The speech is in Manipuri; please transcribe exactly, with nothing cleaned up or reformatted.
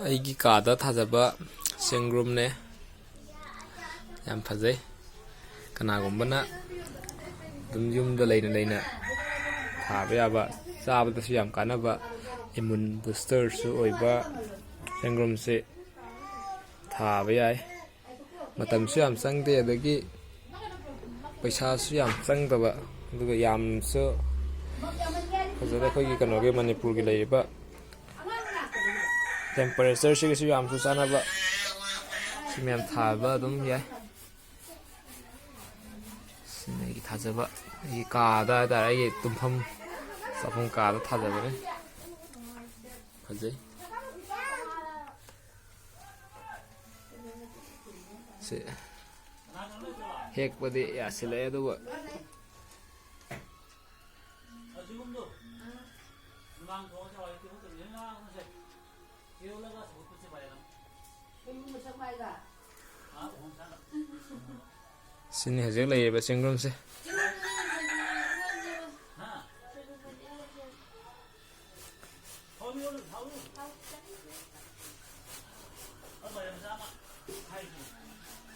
ꯑꯩꯒꯤ ꯀꯥꯗ ꯊꯥꯖꯕ ꯆꯦꯡꯒ꯭ꯔꯨꯝꯅꯦ꯫ ꯌꯥꯝ ꯐꯖꯩ꯫ ꯀꯅꯥꯒꯨꯝꯕꯅ ꯑꯗꯨꯝ ꯌꯨꯝꯗ ꯂꯩꯅ ꯂꯩꯅ ꯊꯥꯕ ꯌꯥꯕ, ꯆꯥꯕꯗꯁꯨ ꯌꯥꯝ ꯀꯥꯟꯅꯕ, ꯏꯃꯨꯟ ꯕꯨꯁꯇꯔꯁꯨ ꯑꯣꯏꯕ ꯆꯦꯡꯒ꯭ꯔꯨꯝꯁꯦ ꯊꯥꯕ ꯌꯥꯏ꯫ ꯃꯇꯝꯁꯨ ꯌꯥꯝ ꯆꯪꯗꯦ, ꯑꯗꯒꯤ ꯄꯩꯁꯥꯁꯨ ꯌꯥꯝ ꯆꯪꯗꯕ, ꯑꯗꯨꯒ ꯌꯥꯝꯁꯨ ꯐꯖꯅ ꯑꯩꯈꯣꯏꯒꯤ ꯀꯩꯅꯣꯒꯤ ꯃꯅꯤꯄꯨꯔꯒꯤ ꯂꯩꯔꯤꯕ ꯇꯦꯝꯄꯔꯦꯆꯔꯁꯤꯒꯁꯨ ꯌꯥꯝꯁꯨ ꯆꯥꯟꯅꯕ꯫ ꯁꯤ ꯃꯌꯥꯝ ꯊꯥꯕ ꯑꯗꯨꯝ ꯌꯥꯏ꯫ ꯁꯤꯅ ꯑꯩꯒꯤ ꯊꯥꯖꯕ, ꯑꯩꯒꯤ ꯀꯥꯗ ꯍꯥꯏꯇꯥꯔꯦ, ꯑꯩꯒꯤ ꯇꯨꯝꯐꯝ ꯆꯥꯐꯝ ꯀꯥꯗ ꯊꯥꯖꯕꯅꯦ꯫ ꯐꯖꯩ꯫ ꯁꯤ ꯍꯦꯛꯄꯗꯤ ꯌꯥꯁꯤꯜꯂꯛꯑꯦ, ꯑꯗꯨꯕꯨ ꯁꯤꯅꯤ ꯍꯧꯖꯤꯛ ꯂꯩꯔꯤꯕ ꯆꯦꯡꯒ꯭ꯔꯨꯝꯁꯦ꯫